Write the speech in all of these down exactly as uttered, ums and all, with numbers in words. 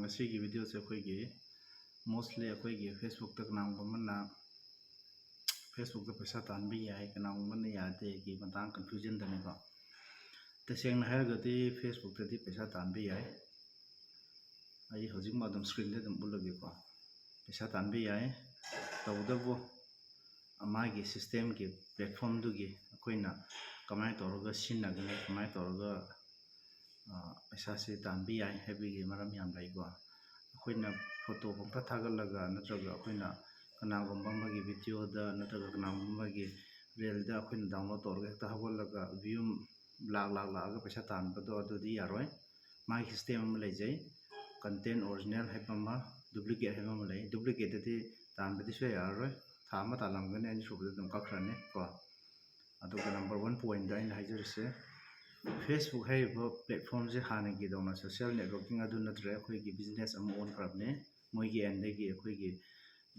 ꯉꯁꯤꯒꯤ ꯚꯤꯗꯤꯑꯣꯁꯦ ꯑꯩꯈꯣꯏꯒꯤ mostly ꯑꯩꯈꯣꯏꯒꯤ Facebookꯇ ꯀꯅꯥꯒꯨꯝꯕ ꯑꯃꯅ Facebookꯇ ꯄꯩꯁꯥ ꯇꯥꯟꯕ ꯌꯥꯏ, ꯀꯅꯥꯒꯨꯝꯕꯅ ꯌꯥꯗꯦꯒꯤ ꯃꯇꯥꯡ confusionꯗꯅꯤꯀꯣ꯫ ꯇꯁꯦꯡꯅ ꯍꯥꯏꯔꯒꯗꯤ Facebookꯇꯗꯤ ꯄꯩꯁꯥ ꯇꯥꯟꯕ ꯌꯥꯏ꯫ ꯑꯩ ꯍꯧꯖꯤꯛꯃꯛ ꯑꯗꯨꯝ screenꯗ ꯑꯗꯨꯝ ꯎꯠꯂꯒꯦꯀꯣ꯫ ꯄꯩꯁꯥ ꯇꯥꯟꯕ ꯌꯥꯏ, ꯇꯧꯕꯇꯕꯨ ꯃꯥꯒꯤ systemꯒꯤ platformꯗꯨꯒꯤ ꯑꯩꯈꯣꯏꯅ ꯀꯃꯥꯏꯅ ꯇꯧꯔꯒ ꯁꯤꯖꯤꯟꯅꯒꯅꯤ, ꯀꯃꯥꯏꯅ ꯇꯧꯔꯒ ꯄꯩꯁꯥꯁꯦ ꯇꯥꯟꯕ ꯌꯥꯏ ꯍꯥꯏꯕꯒꯤ ꯃꯔꯝ ꯌꯥꯝ ꯂꯩꯀꯣ꯫ ꯑꯩꯈꯣꯏꯅ photo ꯄꯪꯊꯥ ꯊꯥꯒꯠꯂꯒ ꯅꯠꯇ꯭ꯔꯒ ꯑꯩꯈꯣꯏꯅ ꯀꯅꯥꯒꯨꯝꯕ ꯑꯃꯒꯤ videoꯗ ꯅꯠꯇ꯭ꯔꯒ ꯀꯅꯥꯒꯨꯝꯕ ꯑꯃꯒꯤ reelꯗ ꯑꯩꯈꯣꯏꯅ download ꯇꯧꯔꯒ ꯍꯦꯛꯇ ꯍꯧꯒꯠꯂꯒ view ꯂꯥꯛ ꯂꯥꯛ ꯂꯥꯛꯑꯒ ꯄꯩꯁꯥ ꯇꯥꯟꯕꯗꯣ ꯑꯗꯨꯗꯤ ꯌꯥꯔꯣꯏ꯫ ꯃꯥꯒꯤ system ꯑꯃ ꯂꯩꯖꯩ, content original ꯍꯥꯏꯕ ꯑꯃ, duplicate ꯍꯥꯏꯕ ꯑꯃ ꯂꯩ꯫ Duplicateꯇꯗꯤ ꯇꯥꯟꯕꯗꯤ ꯁꯨꯡꯌꯥ ꯌꯥꯔꯔꯣꯏ꯫ ꯊꯥ ꯑꯃ ꯇꯥꯜꯂꯝꯒꯅꯤ, ꯑꯅꯤꯁꯨꯕꯗ ꯑꯗꯨꯝ ꯀꯛꯈ꯭ꯔꯅꯤ ꯀꯣ꯫ ꯑꯗꯨꯒ number one pointꯗ ꯑꯩꯅ ꯍꯥꯏꯖꯔꯤꯁꯦ, Facebook ꯍꯥꯏꯔꯤꯕ platformꯁꯦ ꯍꯥꯟꯅꯒꯤꯗꯧꯅ social networking ꯑꯗꯨ ꯅꯠꯇ꯭ꯔꯦ, ꯑꯩꯈꯣꯏꯒꯤ business ꯑꯃ ꯑꯣꯟꯈ꯭ꯔꯕꯅꯦ꯫ ꯃꯣꯏꯒꯤ endꯗꯒꯤ ꯑꯩꯈꯣꯏꯒꯤ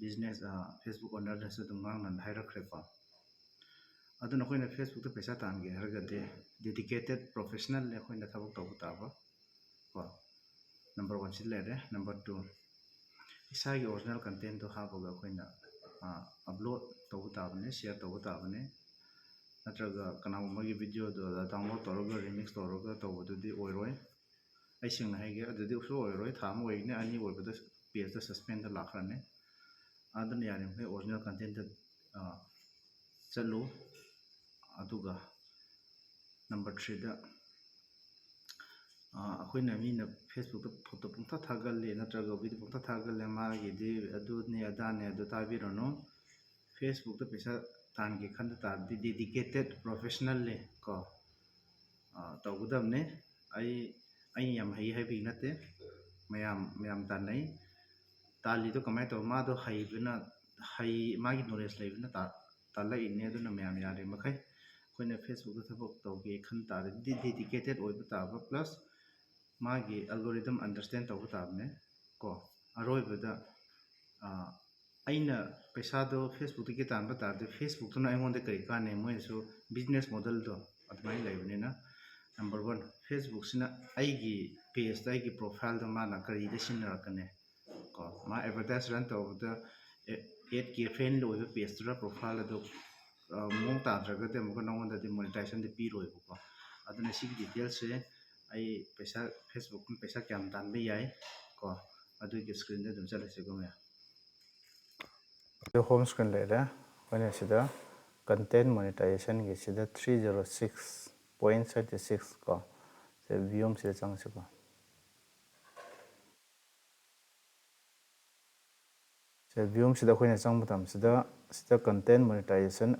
business Facebook ownerꯅꯁꯨ ꯑꯗꯨꯝ ꯉꯥꯡꯅ ꯍꯥꯏꯔꯛꯈ꯭ꯔꯦꯀꯣ꯫ ꯑꯗꯨꯅ ꯑꯩꯈꯣꯏꯅ Facebookꯇ ꯄꯩꯁꯥ ꯇꯥꯟꯒꯦ ꯍꯥꯏꯔꯒꯗꯤ dedicated professionalꯅꯤ ꯑꯩꯈꯣꯏꯅ ꯊꯕꯛ ꯇꯧꯕ ꯇꯥꯕ ꯀꯣ꯫ Number oneꯁꯤ ꯂꯩꯔꯦ꯫ Number two, ꯏꯁꯥꯒꯤ original contentꯇꯣ ꯍꯥꯞꯄꯒ ꯑꯩꯈꯣꯏꯅ upload ꯇꯧꯕ ꯇꯥꯕꯅꯤ, share ꯇꯧꯕ ꯇꯥꯕꯅꯤ꯫ ꯅꯠꯇ꯭ꯔꯒ ꯀꯅꯥꯒꯨꯝꯕꯒꯤ videoꯗꯣ download ꯇꯧꯔꯒ remix ꯇꯧꯔꯒ ꯇꯧꯕꯗꯨꯗꯤ ꯑꯣꯏꯔꯣꯏ꯫ ꯑꯩ ꯁꯦꯡꯅ ꯍꯥꯏꯒꯦ, ꯑꯗꯨꯗꯤ ꯁꯨꯡ ꯑꯣꯏꯔꯣꯏ꯫ ꯊꯥ ꯑꯃ ꯑꯣꯏꯒꯅꯤ, ꯑꯅꯤ ꯑꯣꯏꯕꯗ pageꯇ suspendꯗ ꯂꯥꯛꯈ꯭ꯔꯅꯤ꯫ ꯑꯗꯨꯅ ꯌꯥꯔꯤꯃꯈꯩ original contentꯇ ꯆꯠꯂꯨ꯫ ꯑꯗꯨꯒ number threeꯗ ꯑꯩꯈꯣꯏꯅ ꯃꯤꯅ Facebookꯇ photo ꯄꯪꯊꯥ ꯊꯥꯒꯠꯂꯦ ꯅꯠꯇ꯭ꯔꯒ video ꯄꯪꯊꯥ ꯊꯥꯒꯠꯂꯦ, ꯃꯥꯒꯤꯗꯤ ꯑꯗꯨꯅꯦ ꯑꯗꯥꯅꯦ ꯑꯗꯨ ꯇꯥꯕꯤꯔꯨꯅꯨ꯫ Facebookꯇ ꯄꯩꯁꯥ ꯇꯥꯟꯒꯦ ꯈꯟꯕ ꯇꯥꯔꯗꯤ dedicated professionallyꯀꯣ ꯇꯧꯒꯗꯕꯅꯦ꯫ ꯑꯩ ꯑꯩ ꯌꯥꯝ ꯍꯩ ꯍꯥꯏꯕꯒꯤ ꯅꯠꯇꯦ, ꯃꯌꯥꯝ ꯃꯌꯥꯝ ꯇꯥꯟꯅꯩ꯫ ꯇꯥꯜꯂꯤꯗꯣ ꯀꯃꯥꯏꯅ ꯇꯧꯕ? ꯃꯥꯗꯣ ꯍꯩꯕꯅ, ꯍꯩ ꯃꯥꯒꯤ knowledge ꯂꯩꯕꯅ ꯇꯥꯜꯂꯛꯏꯅꯦ꯫ ꯑꯗꯨꯅ ꯃꯌꯥꯝ ꯌꯥꯔꯤꯃꯈꯩ ꯑꯩꯈꯣꯏꯅ Facebookꯇ ꯊꯕꯛ ꯇꯧꯒꯦ ꯈꯟ ꯇꯥꯔꯗꯤ dedicated ꯑꯣꯏꯕ ꯇꯥꯕ, plus ꯃꯥꯒꯤ algorithm understand ꯇꯧꯕ ꯇꯥꯕꯅꯦ ꯀꯣ꯫ ꯑꯔꯣꯏꯕꯗ ꯑꯩꯅ ꯄꯩꯁꯥꯗꯣ Facebookꯇꯒꯤ ꯇꯥꯟꯕ ꯇꯥꯔꯗꯤ Facebookꯇꯨꯅ ꯑꯩꯉꯣꯟꯗ ꯀꯔꯤ ꯀꯥꯟꯅꯩ? ꯃꯣꯏꯅꯁꯨ business modelꯗꯣ ꯑꯗꯨꯃꯥꯏꯅ ꯂꯩꯕꯅꯤꯅ number one ꯐꯦꯁꯕꯨꯛꯁꯤꯅ ꯑꯩꯒꯤ ꯄꯦꯖꯇ, ꯑꯩꯒꯤ ꯄ꯭ꯔꯣꯐꯥꯏꯜꯗ ꯃꯥꯅ ꯀꯔꯤꯗ ꯁꯤꯖꯤꯟꯅꯔꯛꯀꯅꯤ? ꯀꯣ, ꯃꯥ ꯑꯦꯗꯚꯔꯇꯥꯏꯁ ꯔꯟ ꯇꯧꯕꯗ ꯑꯦꯠꯀꯤ ꯐ꯭ꯔꯦꯟꯂꯤ ꯑꯣꯏꯕ ꯄꯦꯖꯇꯨꯗ ꯄ꯭ꯔꯣꯐꯥꯏꯜ ꯑꯗꯨ ꯃꯑꯣꯡ ꯇꯥꯗ꯭ꯔꯒꯗꯤ ꯑꯃꯨꯛꯀ ꯅꯉꯣꯟꯗꯗꯤ ꯃꯣꯅꯤꯇꯥꯏꯖꯦꯁꯟꯗꯤ ꯄꯤꯔꯣꯏꯕꯀꯣ꯫ ꯑꯗꯨꯅ ꯁꯤꯒꯤ ꯗꯤꯇꯦꯜꯁꯁꯦ ꯑꯩ ꯄꯩꯁꯥ, ꯐꯦꯁꯕꯨꯛꯅ ꯄꯩꯁꯥ ꯀꯌꯥꯝ ꯇꯥꯟꯕ ꯌꯥꯏ ꯀꯣ, ꯑꯗꯨꯒꯤ ꯁ꯭ꯀ꯭ꯔꯤꯟꯗ ꯑꯗꯨꯝ ꯆꯠꯂꯁꯤꯀꯣ ꯃꯌꯥꯝ꯫ ꯑꯗꯨ ꯍꯣꯝ ꯁ꯭ꯀ꯭ꯔꯤꯟ ꯂꯩꯔꯦ꯫ ꯑꯩꯈꯣꯏꯅ ꯁꯤꯗ ꯀꯟꯇꯦꯟ ꯃꯣꯅꯤꯇꯥꯏꯖꯦꯁꯟꯒꯤ ꯁꯤꯗ three zero six point thirty six ꯀꯣ, ꯁꯦ ꯚ꯭ꯌꯨ ꯑꯃ ꯁꯤꯗ ꯆꯪꯉꯁꯤꯀꯣ꯫ ꯁꯦ ꯚ꯭ꯌꯨ ꯑꯃ ꯁꯤꯗ ꯑꯩꯈꯣꯏꯅ ꯆꯪꯕ ꯃꯇꯝꯁꯤꯗ ꯁꯤꯗ ꯀꯟꯇꯦꯟ ꯃꯣꯅꯤꯇꯥꯏꯖꯦꯁꯟ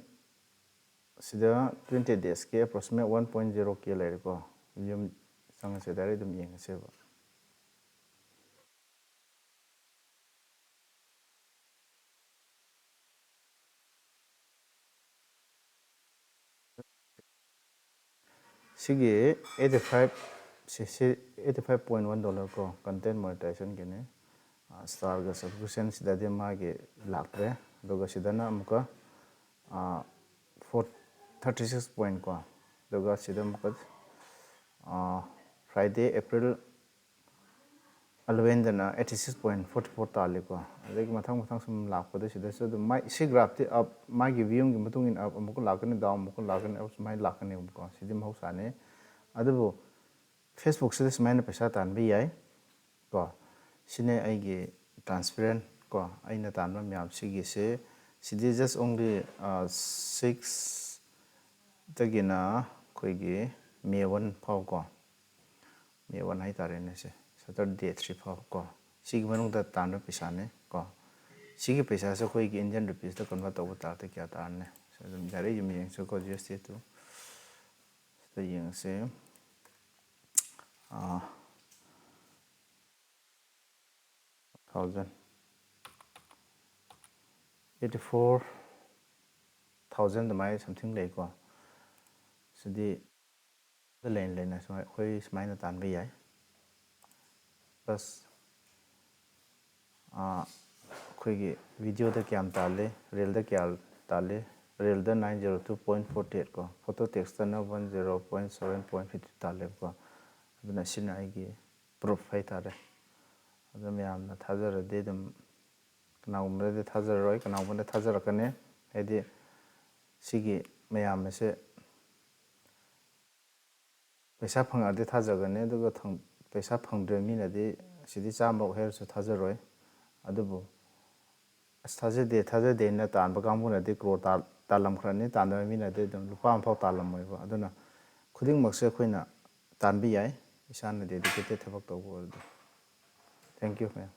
ꯁꯤꯗ ꯇ꯭ꯋꯦꯟꯇꯤ ꯗꯦꯖꯀꯤ approximate one point zero K ꯂꯩꯔꯦꯀꯣ꯫ ꯚ꯭ꯌꯨ ꯑꯃ ꯆꯪꯉꯁꯦ, ꯗꯥꯏꯔꯦꯛ ꯑꯗꯨꯝ ꯌꯦꯡꯉꯁꯦꯕ꯫ ꯁꯤꯒꯤ ꯑꯩꯠꯇꯤ ꯐꯥꯏꯚ ꯁꯤ, ꯁꯤ eighty five point one dollar ꯀꯣ, ꯀꯟꯇꯦꯟ ꯃꯣꯅꯤꯇꯥꯏꯖꯦꯁꯟꯒꯤꯅꯤ꯫ ꯁ꯭ꯇꯥꯔꯒ ꯁꯕꯁꯀ꯭ꯔꯤꯞꯁꯟꯁꯤꯗꯗꯤ ꯃꯥꯒꯤ ꯂꯥꯛꯇ꯭ꯔꯦ꯫ ꯑꯗꯨꯒ ꯁꯤꯗꯅ ꯑꯃꯨꯛꯀ ꯐꯣꯔ ꯊꯥꯔꯇꯤ ꯁꯤꯛꯁ ꯄꯣꯏꯟ ꯀꯣ, ꯑꯗꯨꯒ ꯁꯤꯗ ꯑꯃꯨꯛꯀ ꯐ꯭ꯔꯥꯏꯗꯦ, ꯑꯦꯄ꯭ꯔꯤꯜ ꯑꯦꯂꯚꯦꯟꯗꯅ eighty six point forty four ꯇꯥꯜꯂꯤꯀꯣ꯫ ꯑꯗꯒꯤ ꯃꯊꯪ ꯃꯊꯪ ꯁꯨꯝ ꯂꯥꯛꯄꯗ ꯁꯤꯗꯁꯨ ꯑꯗꯨꯝ ꯃꯥꯏ, ꯁꯤ ꯒ꯭ꯔꯥꯐꯇꯤ ꯑꯞ, ꯃꯥꯒꯤ ꯚ꯭ꯌꯨꯒꯤ ꯃꯇꯨꯡ ꯏꯟꯅ ꯑꯞ ꯑꯃꯨꯛꯀ ꯂꯥꯛꯀꯅꯤ, ꯗꯥꯎꯟ ꯑꯃꯨꯛꯀ ꯂꯥꯛꯀꯅꯤ, ꯑꯞ ꯁꯨꯃꯥꯏꯅ ꯂꯥꯛꯀꯅꯦꯕꯀꯣ꯫ ꯁꯤꯗꯤ ꯃꯍꯧꯁꯥꯅꯤ꯫ ꯑꯗꯨꯕꯨ ꯐꯦꯁꯕꯨꯛꯁꯤꯗ ꯁꯨꯃꯥꯏꯅ ꯄꯩꯁꯥ ꯇꯥꯟꯕ ꯌꯥꯏ ꯀꯣ꯫ ꯁꯤꯅꯦ ꯑꯩꯒꯤ ꯇ꯭ꯔꯥꯟꯁꯄꯦꯔꯦꯟ ꯀꯣ, ꯑꯩꯅ ꯇꯥꯟꯕ ꯃꯌꯥꯝ ꯁꯤꯒꯤꯁꯦ꯫ ꯁꯤꯗꯤ just only ꯁꯤꯛꯁꯇꯒꯤꯅ ꯑꯩꯈꯣꯏꯒꯤ ꯃꯦ ꯋꯥꯟ ꯐꯥꯎ ꯀꯣ, ꯃꯦ ꯋꯥꯟ ꯍꯥꯏꯇꯥꯔꯦꯅꯦ, ꯁꯦ ꯁꯦꯇꯔꯗꯦ ꯊ꯭ꯔꯤ ꯐꯥꯎ ꯀꯣ, ꯁꯤꯒꯤ ꯃꯅꯨꯡꯗ ꯇꯥꯟꯕ ꯄꯩꯁꯥꯅꯦ ꯀꯣ꯫ ꯁꯤꯒꯤ ꯄꯩꯁꯥꯁꯦ ꯑꯩꯈꯣꯏꯒꯤ ꯏꯟꯗꯤꯌꯟ ꯔꯨꯄꯤꯁꯇ ꯀꯟꯚꯔꯠ ꯇꯧꯕ ꯇꯥꯔꯗꯤ ꯀꯌꯥ ꯇꯥꯔꯅꯤ? ꯁꯤ ꯑꯗꯨꯝ ꯗꯥꯏꯔꯦꯛ ꯑꯗꯨꯝ ꯌꯦꯡꯁꯤꯀꯣ, ꯖꯤ ꯑꯦꯁ ꯇꯤ ꯇꯨ꯫ ꯁꯤꯗ ꯌꯦꯡꯉꯁꯦ꯫ ꯊꯥꯎꯖꯟ ꯑꯩꯠꯇꯤ ꯐꯣꯔ ꯊꯥꯎꯖꯟ ꯑꯗꯨꯃꯥꯏꯅ ꯁꯝꯊꯤꯡ ꯂꯩꯀꯣ꯫ ꯁꯤꯗꯤ ꯂꯩꯅ ꯂꯩꯅ ꯁꯨꯃꯥꯏ-, ꯑꯩꯈꯣꯏ ꯁꯨꯃꯥꯏꯅ ꯇꯥꯟꯕ ꯌꯥꯏ꯫ ꯄ꯭ꯂꯁ ꯑꯩꯈꯣꯏꯒꯤ ꯚꯤꯗꯤꯑꯣꯗ ꯀꯌꯥꯝ ꯇꯥꯜꯂꯤ, ꯔꯤꯜꯗ ꯀꯌꯥ ꯇꯥꯜꯂꯤ, ꯔꯤꯜꯗ nine zero two point forty eight ꯀꯣ, ꯐꯣꯇꯣ ꯇꯦꯛꯁꯇꯅ one zero point seven point fifty ꯇꯥꯜꯂꯦꯕꯀꯣ꯫ ꯑꯗꯨꯅ ꯁꯤꯅ ꯑꯩꯒꯤ ꯄ꯭ꯔꯨꯐ ꯍꯥꯏꯇꯥꯔꯦ꯫ ꯑꯗꯣ ꯃꯌꯥꯝꯅ ꯊꯥꯖꯔꯗꯤ ꯑꯗꯨꯝ, ꯀꯅꯥꯒꯨꯝꯕꯗꯗꯤ ꯊꯥꯖꯔꯔꯣꯏ, ꯀꯅꯥꯒꯨꯝꯕꯗ ꯊꯥꯖꯔꯛꯀꯅꯤ꯫ ꯍꯥꯏꯗꯤ ꯁꯤꯒꯤ ꯃꯌꯥꯝ ꯑꯁꯦ ꯄꯩꯁꯥ ꯐꯪꯉꯛꯑꯗꯤ ꯊꯥꯖꯒꯅꯤ, ꯑꯗꯨꯒ ꯊꯪ-, ꯄꯩꯁꯥ ꯐꯪꯗ꯭ꯔꯤꯕ ꯃꯤꯅꯗꯤ ꯁꯤꯗꯤ ꯆꯥꯝꯃ ꯍꯥꯏꯔꯁꯨ ꯊꯥꯖꯔꯣꯏ꯫ ꯑꯗꯨꯕꯨ ꯑꯁ ꯊꯥꯖꯗꯦ, ꯊꯥꯖꯗꯦꯅ ꯇꯥꯟꯕ ꯀꯥꯡꯕꯨꯅꯗꯤ ꯀ꯭ꯔꯣꯔ ꯇꯥ-, ꯇꯥꯜꯂꯝꯈ꯭ꯔꯅꯤ, ꯇꯥꯟꯗꯕ ꯃꯤꯅꯗꯤ ꯑꯗꯨꯝ ꯂꯨꯄꯥ ꯑꯃꯐꯥꯎ ꯇꯥꯜꯂꯝꯃꯣꯏꯕ꯫ ꯑꯗꯨꯅ ꯈꯨꯗꯤꯡꯃꯛꯁꯦ ꯑꯩꯈꯣꯏꯅ ꯇꯥꯟꯕ ꯌꯥꯏ, ꯏꯁꯥꯅ ꯗꯦꯗꯤꯀꯦꯇꯦꯠ ꯊꯕꯛ ꯇꯧꯕ ꯑꯣꯏꯔꯗꯤ꯫ Thank you, ꯃꯌꯥꯝ꯫